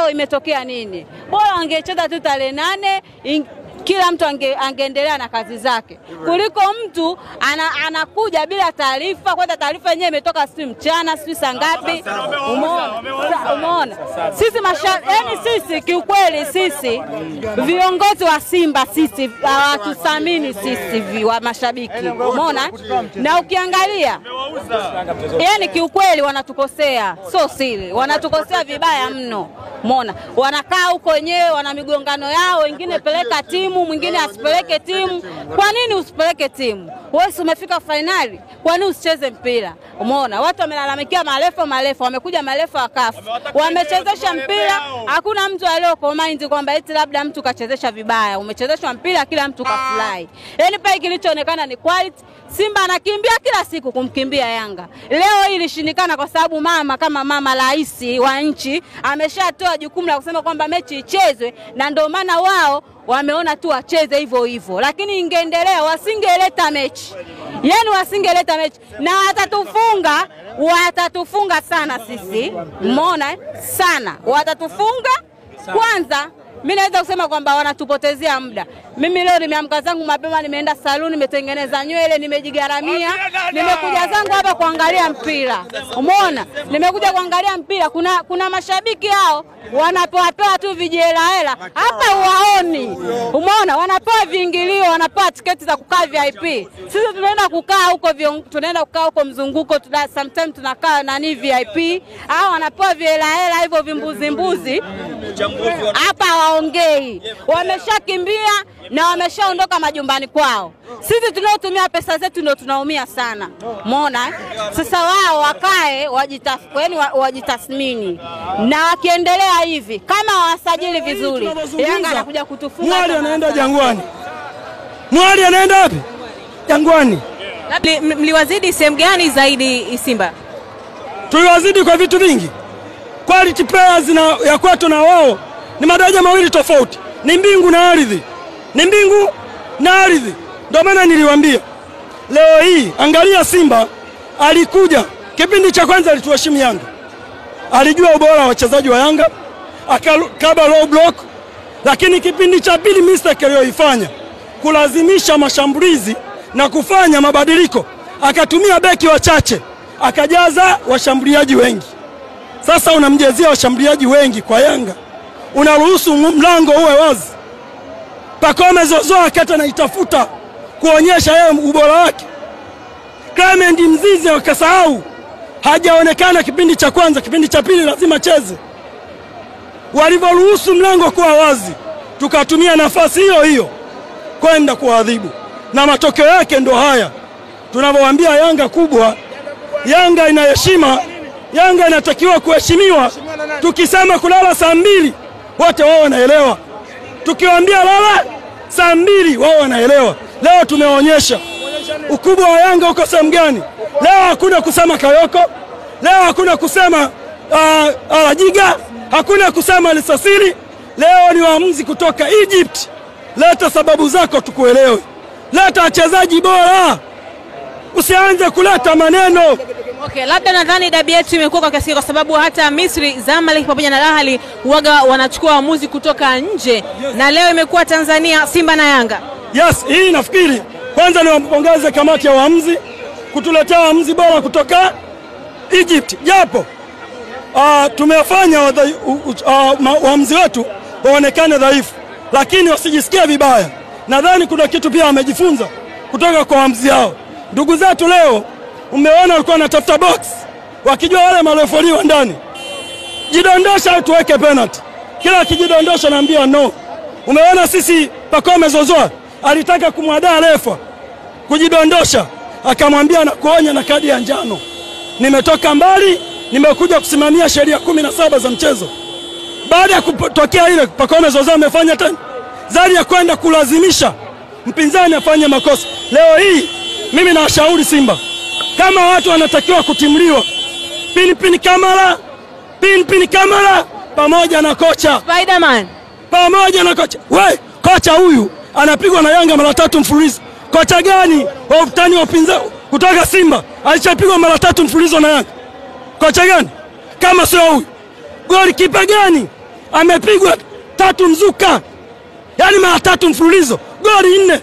Leo imetokea nini? Bora angecheza tu tarehe 8, kila mtu angeendelea na kazi zake, kuliko mtu anakuja bila taarifa. Kwanza taarifa yenyewe imetoka si mchana, si saa ngapi. Umeona? Sisi yani sisi kiukweli sisi viongozi wa Simba sisi hawatuthamini sisi wa mashabiki. Umeona? Na ukiangalia yani kiukweli wanatukosea, sio siri. Wanatukosea vibaya mno. Umeona? Wanakaa huko wenyewe wana migongano yao, wengine peleka timu, mwingine asipeleke timu. Kwa nini usipeleke timu? Wewe umefika finali, kwa nini usicheze mpira? Umeona? Watu wamelalamikia marefu, wamekuja marefu wakafu. Wamechezesha mpira, hakuna mtu aliyocomment kwamba eti labda mtu kachezesha vibaya. Umechezeshwa mpira kila mtu kafurahi. Yaani pale kilichoonekana ni quality. Simba anakimbia kila siku kumkimbia Yanga. Leo hii ilishindikana kwa sababu mama kama mama rais wa nchi ameshatoa jukumu la kusema kwamba mechi ichezwe, na ndio maana wao wameona tu wacheze hivyo hivyo. Lakini ingeendelea wasingeleta mechi. Yaani wasingeleta mechi na watatufunga sana sisi. Umeona? Sana. Watatufunga kwanza. Mimi naweza kusema kwamba wanatupotezea muda. Mimi leo nimeamka zangu mapema, nimeenda saluni, nimetengeneza nywele, nimejigaramia, nimekuja zangu hapa kuangalia mpira. Umeona? Nimekuja kuangalia mpira. Kuna mashabiki hao wanapewa tu vijela hela. Hapa waoni. Umeona? Wanapewa viingilio, wanapewa tiketi za kukaa VIP. Sisi tunaenda kukaa huko, tunaenda kukaa huko mzunguko, sometimes tunakaa nani VIP. Hao wanapewa vijela hela hivyo vimbuzi mbuzi. Hapa waongei. Wameshakimbia na wameshaondoka majumbani kwao. Sisi tunaotumia pesa zetu ndio tunaumia sana. Umeona? Sasa wao wakae wajitathmini. Na wakiendelea hivi kama wasajili vizuri, Yanga anakuja kutufunga. Mwali anaenda Jangwani. Mwali anaenda wapi? Jangwani. Labda mliwazidi sehemu gani zaidi Simba? Tuliwazidi kwa vitu vingi. Quality players na ya kwetu na wao ni madaraja mawili tofauti. Ni mbingu na ardhi. Ni mbingu na ardhi. Ndio maana niliwaambia leo hii angalia Simba alikuja kipindi cha kwanza alituheshimu Yanga. Alijua ubora wa wachezaji wa Yanga, akakaba low block, lakini kipindi cha pili mistake aliyoifanya kulazimisha mashambulizi na kufanya mabadiliko, akatumia beki wachache, akajaza washambuliaji wengi. Sasa unamjezea washambuliaji wengi kwa Yanga, unaruhusu mlango uwe wazi. Pacome Zozoa akata na itafuta kuonyesha yeye ubora wake. Clement Mzize wakasahau, hajaonekana kipindi cha kwanza, kipindi cha pili lazima cheze. Walivyoruhusu mlango kuwa wazi, tukatumia nafasi hiyo hiyo kwenda kuadhibu. Na matokeo yake ndo haya. Tunavyowaambia Yanga kubwa, Yanga ina heshima, Yanga inatakiwa kuheshimiwa. Tukisema kulala saa 2 wote wao wanaelewa. Tukiwaambia lala saa 2 wao wanaelewa. Leo tumeonyesha ukubwa wa Yanga uko sehemu gani. Leo hakuna kusema Kayoko, leo hakuna kusema Alajiga, hakuna kusema Lisasili. Leo ni waamuzi kutoka Egypt. Leta sababu zako tukuelewe. Leta wachezaji bora. Usianze kuleta maneno. Okay, labda nadhani dabi yetu imekuwa kwa kiasi kwa sababu hata Misri, Zamalek pamoja na Ahly huaga wanachukua waamuzi kutoka nje. Yes. Na leo imekuwa Tanzania Simba na Yanga. Yes, hii nafikiri kwanza niwampongeze kamati ya waamuzi kutuletea waamuzi bora kutoka Egypt. Japo tumefanya waamuzi wetu waonekane dhaifu, lakini wasijisikie vibaya. Nadhani kuna kitu pia wamejifunza kutoka kwa waamuzi hao. Ndugu zetu leo umeona walikuwa wanatafuta box wakijua wale marefori wa ndani. Jidondosha au tuweke penalty. Kila akijidondosha naambia no. Umeona sisi Pacome Zozoa alitaka kumwadaa refa kujidondosha, akamwambia na kuonya na kadi ya njano. Nimetoka mbali, nimekuja kusimamia sheria 17 za mchezo. Baada ya kutokea ile Pacome Zozoa amefanya tena zaidi ya kwenda kulazimisha mpinzani afanye makosa. Leo hii mimi nawashauri Simba, kama watu wanatakiwa kutimliwa, Pinpin Kamara, Pinpin Kamara pamoja na kocha Spiderman, pamoja na kocha. We, kocha huyu anapigwa na Yanga mara 3 mfululizo. Kocha gani wa utani wa upinzani kutoka Simba alishapigwa mara 3 mfululizo na Yanga? Kocha gani kama sio huyu? Golikipa gani Amepigwa 3 mzuka. Yaani mara 3 mfululizo, goli 4.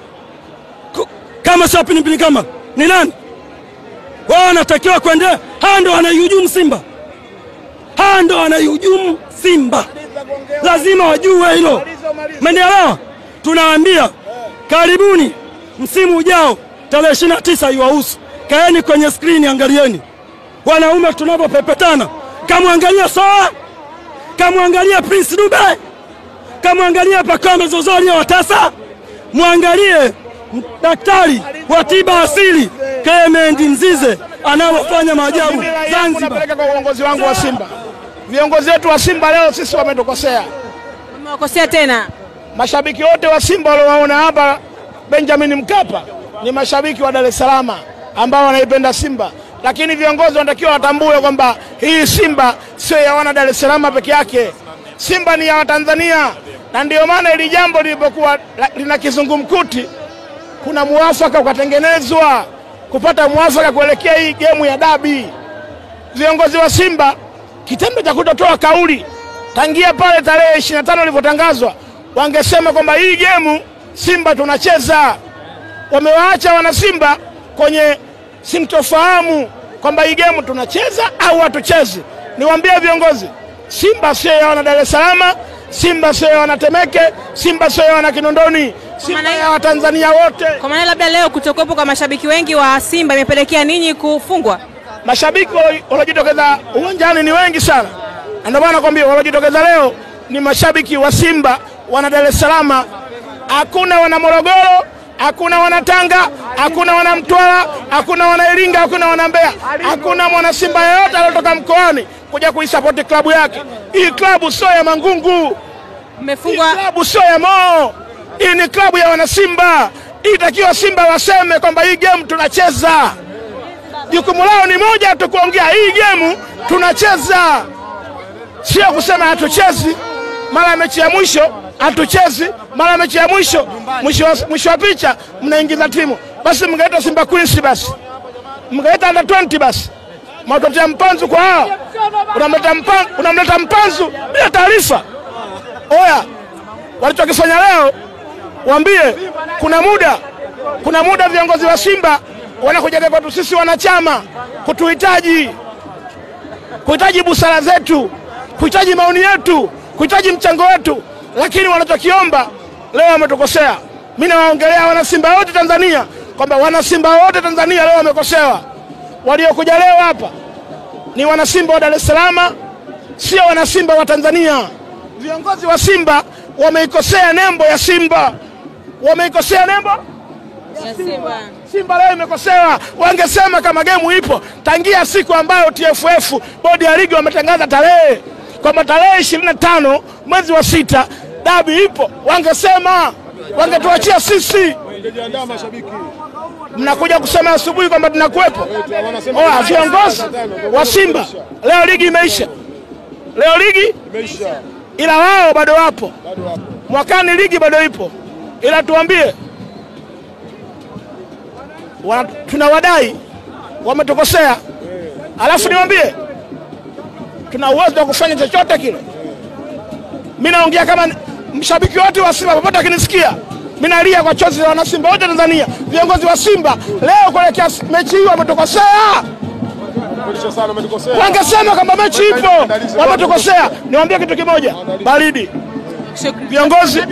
Kama sio Pinipini kama ni nani? Wao wanatakiwa kuendelea. Hao ndio wanaihujumu Simba. Hao ndio wanaihujumu Simba. Lazima wajue hilo. Umeelewa? Tunawaambia karibuni msimu ujao tarehe 29 iwahusu. Kaeni kwenye screen angalieni. Wanaume tunapopepetana. Kamwangalia Soa, kamwangalia Prince Dube, kamwangalia Pacome Zozolia Watasa, muangalie daktari wa tiba asili Clement Mzize anayofanya maajabu Zanzibar. Napeleka kwa uongozi wangu wa Simba. Viongozi wetu wa Simba leo sisi wametukosea. Wamewakosea tena. Mashabiki wote wa Simba waliowaona hapa Benjamin Mkapa ni mashabiki wa Dar es Salaam ambao wanaipenda Simba. Lakini viongozi wanatakiwa watambue kwamba hii Simba sio ya wana Dar es Salaam peke yake. Simba ni ya Watanzania. Na ndio maana hili jambo lilipokuwa lina kizungumkuti, kuna muafaka ukatengenezwa kupata muafaka kuelekea hii gemu ya dabi. Viongozi wa Simba kitendo cha kutotoa kauli tangia pale tarehe 25 ilivyotangazwa, wangesema kwamba hii gemu Simba tunacheza. Wamewaacha wana Simba kwenye sintofahamu kwamba hii gemu tunacheza au hatuchezi. Niwaambie viongozi, Simba sio ya wana Dar es Salaam, Simba sio ya wana Temeke, Simba sio ya wana Kinondoni, Simba ya Watanzania wote. Kwa maana labda leo kutokuwepo kwa mashabiki wengi wa Simba imepelekea ninyi kufungwa. Mashabiki waliojitokeza uwanjani ni wengi sana. Ndio maana nakwambia waliojitokeza leo ni mashabiki wa Simba wana Dar es Salaam. Hakuna wana Morogoro, hakuna wana Tanga, hakuna wana Mtwara, hakuna wana Iringa, hakuna wana Mbeya. Hakuna mwana Simba yeyote aliyotoka mkoani kuja kuisupport klabu yake. Hii klabu sio ya Mangungu. Mmefungwa. Hii klabu sio ya Mo. Hii ni klabu ya wana Simba. Itakiwa Simba waseme kwamba hii game tunacheza. Jukumu lao ni moja tu, kuongea hii game tunacheza. Sio kusema hatuchezi. Mara mechi ya mwisho hatuchezi, mara mechi ya mwisho mwisho wa picha mnaingiza timu. Basi mngeita Simba Queens basi. Mngeita under 20 basi. Mnatotea Mpanzu kwa hao. Unamleta Mpanzu bila taarifa. Oya, walichokifanya leo waambie kuna muda viongozi wa Simba wanakuja kwetu sisi wanachama kutuhitaji, kuhitaji busara zetu, kuhitaji maoni yetu, kuhitaji mchango wetu, lakini wanachokiomba leo wametukosea. Mimi nawaongelea wana Simba wote Tanzania kwamba wana Simba wote Tanzania leo wamekosewa. Waliokuja leo hapa ni wana Simba wa Dar es Salaam, sio wana Simba wa Tanzania. Viongozi wa Simba wameikosea nembo ya Simba. Wameikosea nembo ya Simba. Simba leo imekosewa. Wangesema kama game ipo tangia siku ambayo TFF bodi ya ligi wametangaza tarehe kwamba tarehe 25 mwezi wa 6 dabi ipo, wangesema, wangetuachia sisi. Mnakuja kusema asubuhi kwamba tunakuepo. Oh, viongozi wa Simba leo ligi imeisha. Leo ligi imeisha. Ila wao bado wapo. Mwakani ligi bado ipo. Ila tuambie, tunawadai wametukosea. Alafu niwaambie, tuna uwezo wa kufanya chochote kile. Mimi naongea kama mshabiki wote wa Simba popote akinisikia. Mimi nalia kwa chozi la wana Simba wote Tanzania. Viongozi wa Simba leo kuelekea mechi hii wametukosea. Wangesema kwamba mechi ipo, wametukosea. Niwaambie kitu kimoja, baridi. Viongozi